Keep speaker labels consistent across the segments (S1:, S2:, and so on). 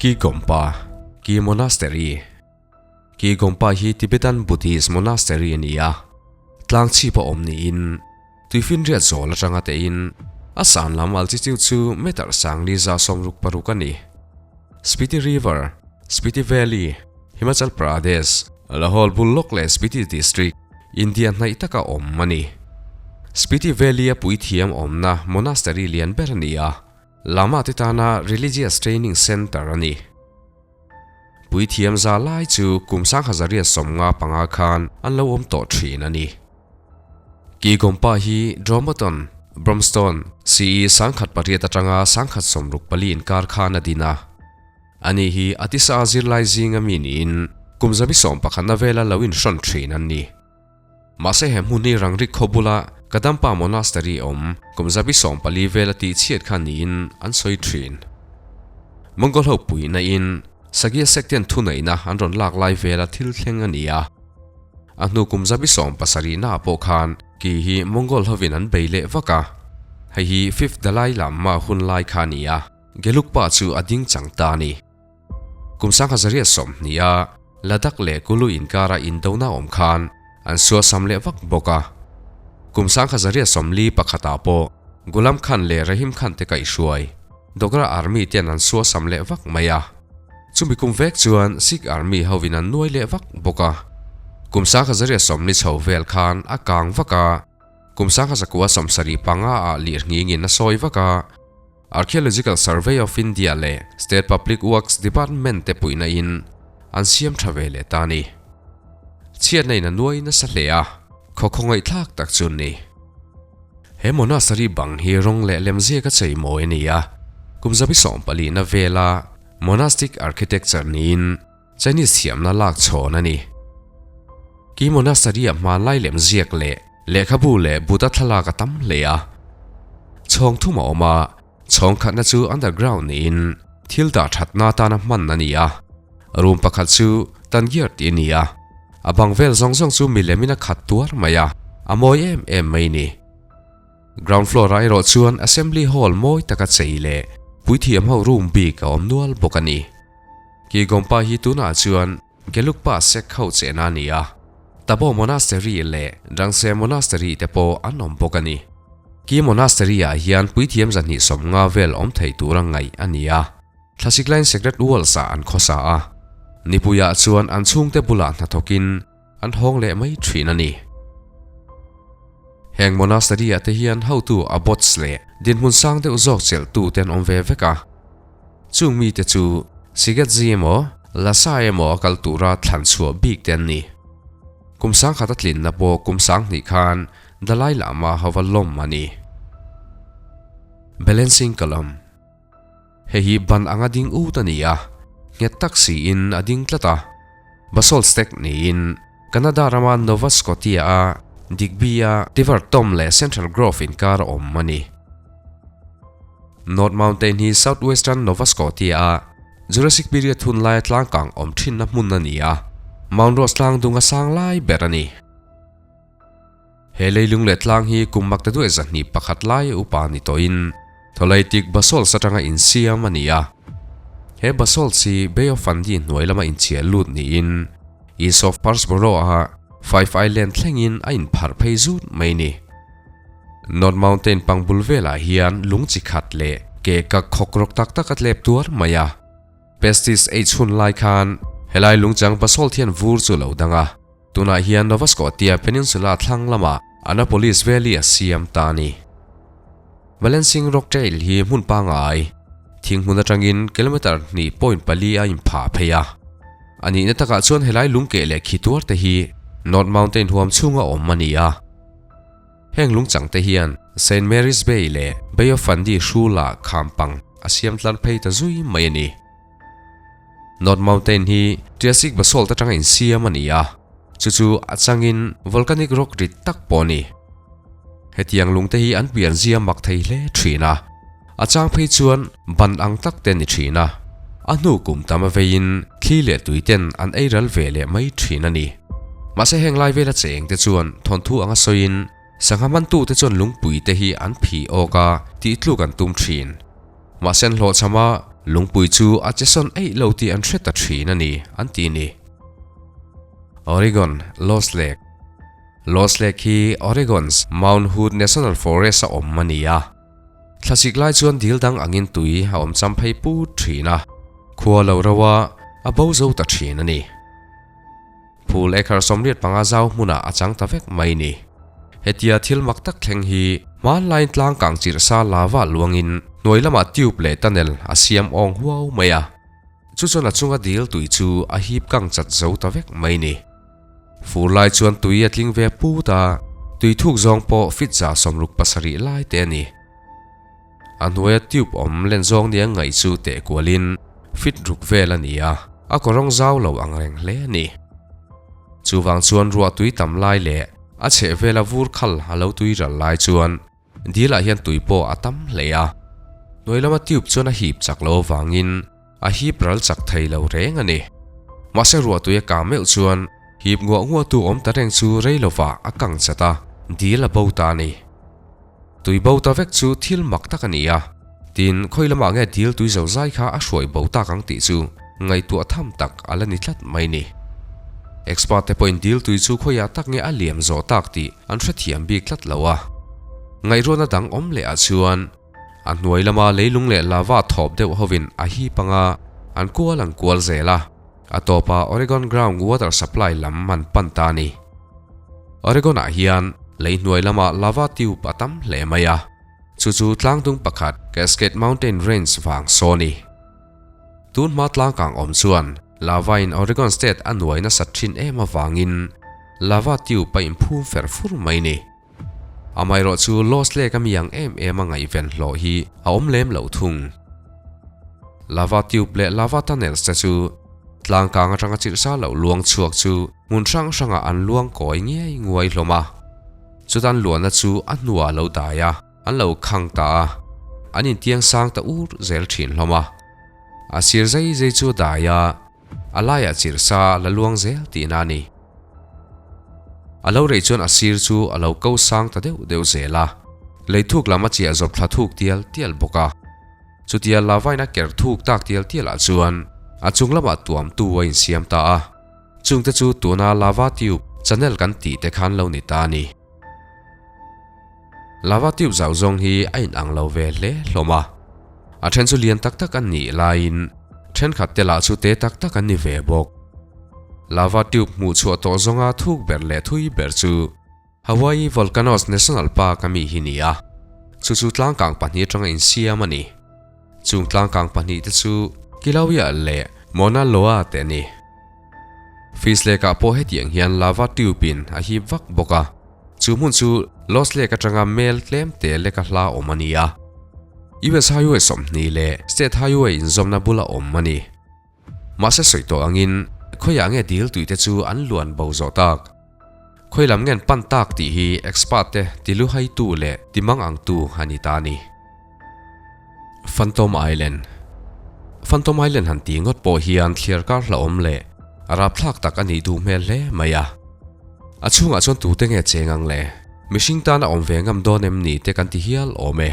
S1: Ki Gompa, Ki Monastery, Ki Gompa hi Tibetan Buddhist monastery a ni a, tlang chhip a awm niin tuifinriat zawl atanga tein a san lam altitude chu meter sangli 166 a ni. Spiti River, Spiti Valley, Himachal Pradesh, Lahore bul lawk leh Spiti District, India hnaih taka awm a ni. Spiti Valley-a puithiam awmna monastery lian ber a ni a, Lama te tana Religious Training Centre a ni. Puithiam za lai chu kum 1995 khan an lo awm tawh thin a ni. Ki Gompa hi Dromoton, Bromstone, CE 1008 atanga 1064 inkar khan a din a. Ani hi Atisa zirlai zinga mi niin kum 11na vela lo inhrawn thin an ni. Mahse he hmun hi Rangrik khaw bula Kadampa Monastery awm kum 14 vela tih chhiat kha niin an sawi thin. Mongol ho puihna in Sagya Sect-ten thuneihna an rawn lak lai vela thil thleng a ni a. A hnu kum 17naah pawh khan ki hi Mongol hovin an bei leh vak a. Hei hi Fifth Dalai Lama hun lai kha a ni a, Gelugpa chu a ding chang ta a ni. Kum 1920 a Ladakh leh Kulu inkara indona awm khan an suasam leh vak bawk a. Kum 1941 ah pawh Ghulam Khan leh Rahim Khan te kaihhruai Dogra Army ten an suasam leh vak mai a. Chumi kum vek chuan Sikh Army hovin an nuai leh vak bawk a. Kum 1940 chho vel khan a kang vak a, kum 1975 ah lirngingin a sawi vak a. Archaeological Survey of India leh State Public Works Department te puihna in an siam tha ve leh ta a ni. Chhiatna in a nuai nasa hle a, khaw khawngaihthlak tak chu an ni. He monastery bang hi rawng leh lemziak a chei mawi a ni a, kum 14na vela monastic architecture niin Chinese thiamna lak chhawn a ni. Ki monastery-a hmanlai lemziak leh lehkhabu leh Buddha thlalak a tam hle a. Chhawng thum a awm a, chhawng khatna chu underground niin thil dah thatna atana hman a ni a. Room pakhat chu Tangier tih a ni a, a bang vel zawng zawng chu milemin a khat tuar mai a, a mawi em em mai ni. Ground floor ah erawh chuan assembly hall mawi taka chei leh puithiam ho room bik a awm nual bawk a ni. Ki Gompa hi tunah chuan Gelugpa sect ho chehna a ni a, Tabo Monastery leh Drangse Monastery te pawh an awm bawk a ni. Ki Monastery ah hian puithiam 250 vel awm thei tura ngaih a ni a, thlasik laiin Sacred Walls ah an khawsa a, nipuiah chuan an chhungte bulah hnathawkin an hawng leh mai thin a ni. Heng monastery ah te hian hotu abbots leh dinhmun sang deuh zawk chelhtu te an awm ve vek a. Chung mite chu Sigetzi emaw Lhasa emaw a kal tura thlan chhuah bik te an ni. Kum 1000 a tlinna pawh kum 2000 khan Dalai Lama hova lawm a ni. Balancing Column. Hei hi ban anga ding ut a ni a, nghet tak siin a ding tlat a. Basalt stack niin Canada rama Nova Scotia-a Digby-a Tiver Tom leh Central Grove inkar a awm a ni. North Mountain hi southwestern Nova Scotia-a Jurassic period hun laia tlangkang awm thinna hmun a ni a, Mount Rose tlang dung a sang lai ber a ni. He leilung leh tlang hi kum mak ta duai 201 lai upa ni tawhin Tholaitic Basalts atanga insiam a ni a. He basalts hi Bay of Fundy hnuai lama inchhiah lut niin East of Parrsboro-a Fife Island thlengin a inpharh phei zut mai ni. North Mountain pang bul velah hian lung chi khat leh ke kak khawk rawk tak tak a tlep tuar mai a. Pestis Age hun lai khan helai lungchang basalt hian vur chu lo dang a. Tunah hian Nova Scotia Peninsula thlang lamah Annapolis Valley a siam ta a ni. Balancing Rock Trail hi hmun pangngai, thing hmun atangin kilometre 2.4 a inphah phei a. A nihna takah chuan helai lungkeh leh khi tuar te hi North Mountain huam chhunga awm a ni a. Heng lungchang te hian Saint Mary's Bay leh Bay of Fundy hrulah khampang a siam tlar phei ta zui mai a ni. North Mountain hi Triassic basalt atanga insiam a ni a, chu chu a changin volcanic rock rit tak pawh a ni. Hetiang lungte hi an pianzia mak thei hle thin a, a chang phei chuan ban ang tak te ni thin a, a hnu kum tam a veiin thli leh tui ten an ei ral ve leh mai thin a ni. Mahse heng lai vela cheng te chuan thawnthu anga sawiin sangha mantute chuan lungpui te hi an phih awk a tih tluk an tum thin. Mahse an hlawhchham a, Lungpui chu a che sawn eih lo tih an hre ta thin a ni, an ti ni. Oregon, Lost Lake Lost Lake hi Oregon's Mount Hood National Forest a awm a ni a. Thlasik lai chuan dil dang angin tui a awm cham phei put thin a, khua lo rauh a, a bo zo ta thin a ni. Phul ekhar 85 zau hmunah a chang ta vek mai ni. Hetia thil mak tak thleng hi hmanlaiin tlang kang chirh sa lava luangin hnuai lamah tube leh tunnel a siam awng huau mai a. Chu chuan a chunga dil tui chu a hip kang chat zo ta vek mai ni. Fur lai chuan tui a tling ve put a, tui thuk zawng pawh fit 67 lai te a ni. A hnuaia tube awm len zawng nia ngaih chu teh kualin fit ruk vel a ni a, a kawrawng zau lo ang reng hle a ni. Chuvang chuan ruah tui tam lai leh a chheh vela vur khal a lo tui ral lai chuan dilah hian tui pawh a tam hle a. Hnuai lama tube chuan a hip chak lo avangin a hip ral chak thei lo reng a ni. Mahse ruah tui a kang meuh chuan hip nguah nguah tu awm ta reng chu rei lovah a kang chat a, dil a bo ta a ni. Tui bo ta vek chu thil mak tak a ni a, tin khawi lamah nge dil tui zo zai kha a hruai bo tak ang tih chu ngaihtuah tham tak a la ni tlat mai ni. Expert te pawhin dil tui chu khawiah tak nge a liam zawh tak tih an hrethiam bik tlat lo a. Ngaihruatna dang awm leh ah chuan a hnuai lama leilung leh lava thawp deuh hovin a hip anga an kual an kual zel a, a tawpah Oregon ground water supply lam an pan ta a ni. Oregon ah hian lei hnuai lamah lava tube a tam hle mai a, chu chu tlangdung pakhat Cascade Mountain Range vang saw ni. Tun hma tlangkang awm chuan lava in Oregon state a nuai nasat thin em avangin lava tube a inphum fer fur mai ni. Amaherawh chu Lost Lake a mi ang em em a ngaihven hlawh hi a awm lem lo thung. Lava tube leh lava tunnels te chu tlangkang atanga chirhsa lo luang chhuak chu hmun hrang hrangah an luang kawi ngiai nguai hlawm a. Chutan luahna chu a hnuah a lo dai a, an lo khang ta a, an intiang sang ta ur zel thin hlawm a. A sir zai zai chu a dai a, A laiah chirhsa la luang zel tihna a ni. A lo rei chuan a sir chu a lo ko sang ta deuh deuh zel a, lei thuk lam a chiah zawp thla thuk tial tial bawk a. Chutia lavain a ker thuk tak tial tial ah chuan a chung lamah tuam tu a insiam ta a, chungte chu tuna lava tube channel kan tih te khan lo ni ta a ni. Lava tube zau zawng hi a inang lo ve hle hlawm a, a then chu lian tak tak an nih laiin thenkhat te lah chu te tak tak an ni ve bawk. Lava tube hmuh chhuah tawh zawnga thuk ber leh thui ber chu Hawaii Volcanoes National Park a mi hi ni a, chu chu tlangkang pahnih atanga insiam a ni. Chung tlangkang pahnih te chu Kilauea leh Mauna Loa te a ni. Fish Lake ah pawh hetiang hian lava tube in a hip vak bawk a, chu hmun chu Lost Lake atanga mel tlem te leka hla awm a ni a. US Highway 20 leh State Highway inzawmna bula awm a ni. Mahse sawi tawh angin khawiah nge dil tui te chu an luan bo zawh tak? Khawi lam ngen pan tak tih hi expert te tiluhaitu leh timang angtu a ni ta a ni. Phantom Island Phantom Island han tih ngawt pawh hian thliar kar hlauhawm leh rapthlak tak a nih duh hmel hle mai a. A chhungah chuan tute nge cheng ang le? Mihring tan a awm ve ngam dawn em ni te kan ti hial awm e.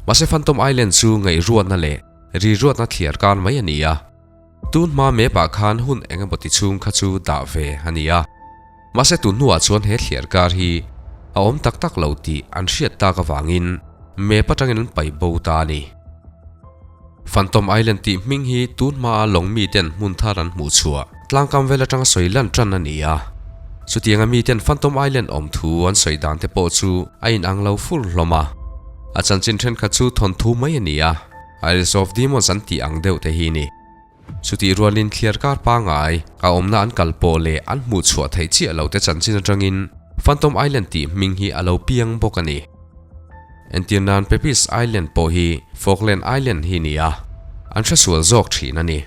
S1: Mahse Phantom Island chu ngaihruatna leh riruatna thliar kar mai a ni a. Tun hma map ah khan hun eng emaw ti chhung kha chu dah ve a ni a. Mahse tun hnuah chuan he thliar kar hi a awm tak tak lo tih an hriat tak avangin map atangin an paih bo ta a ni. Phantom Island tih hming hi tun hmaa lawng miten hmun thar an hmuh chhuah tlangkam vel atanga sawi lan tan a ni a. Chutianga miten Phantom Island awm thu an sawi dan te pawh chu a inang lo fur hlawm a. A chanchin thenkhat chu thawnthu mai a ni a, Isles of Demons an tih ang deuh te hi ni. Chutih rualin thliar kar pangngai a awmna an kal pawh leh an hmuh chhuah theih chiah lo te chanchin atangin Phantom Island tih hming hi a lo piang bawk a ni. Entir nan Pepys Island pawh hi Falkland Island hi ni a, an hresual zawk thin a ni.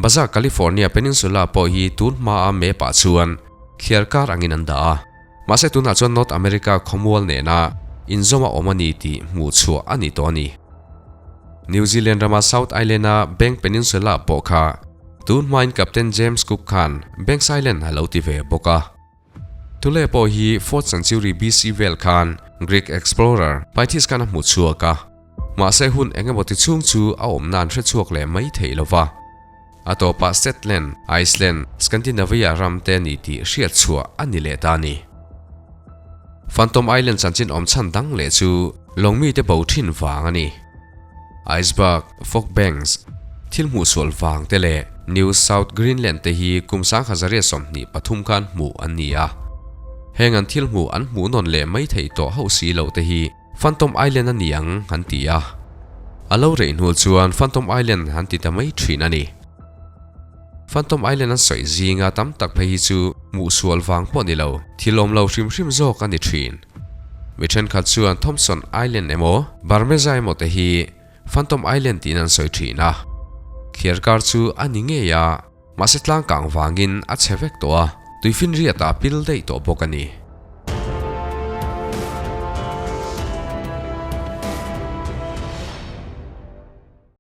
S1: Baja California Peninsula pawh hi tun hmaa map ah chuan thliar kar angin an dah a, mahse tunah chuan North America khawmual nena inzawm a awm a ni tih hmuh chhuah a ni tawh a ni. New Zealand rama South Island-a Bank Peninsula pawh kha tun hmain Captain James Cook khan Banks Island a lo ti ve bawk a. Thule pawh hi fourth century BC vel khan Greek explorer Pytheas khan a hmu chhuak a. Mahse hun eng emaw ti chhung chu a awmna an hre chhuak leh mai thei lo va. A tawpah Shetland, Iceland, Scandinavia ram te ni tih hriat chhuah a ni leh ta a ni. Phantom Island chanchin awm chhan dang leh chu lawngmite bo thin vang a ni. Iceberg, fog banks, thil hmuh sual vang te leh New South Greenland te hi kum 1923 khan hmuh an ni a. Heng an thil hmuh an hmuh nawn leh mai theih tawh hauh si loh te hi Phantom Island a ni ang an ti a. A lo rei hnu chuan Phantom Island an ti ta mai thin a ni. Phantom Island an sawi zinga tam tak phei hi chu hmuh sual vang pawh ni lo, thil awm lo hrim hrim zawk a ni thin. Mi thenkhat chuan Thompson Island emaw Barmeza emaw te hi Phantom Island tiin an sawi thin a. Thliarkar chu a ni ngei a, mahse tlangkang vangin a chhe vek tawh a, tuifinriat ah pil daih tawh bawk a ni.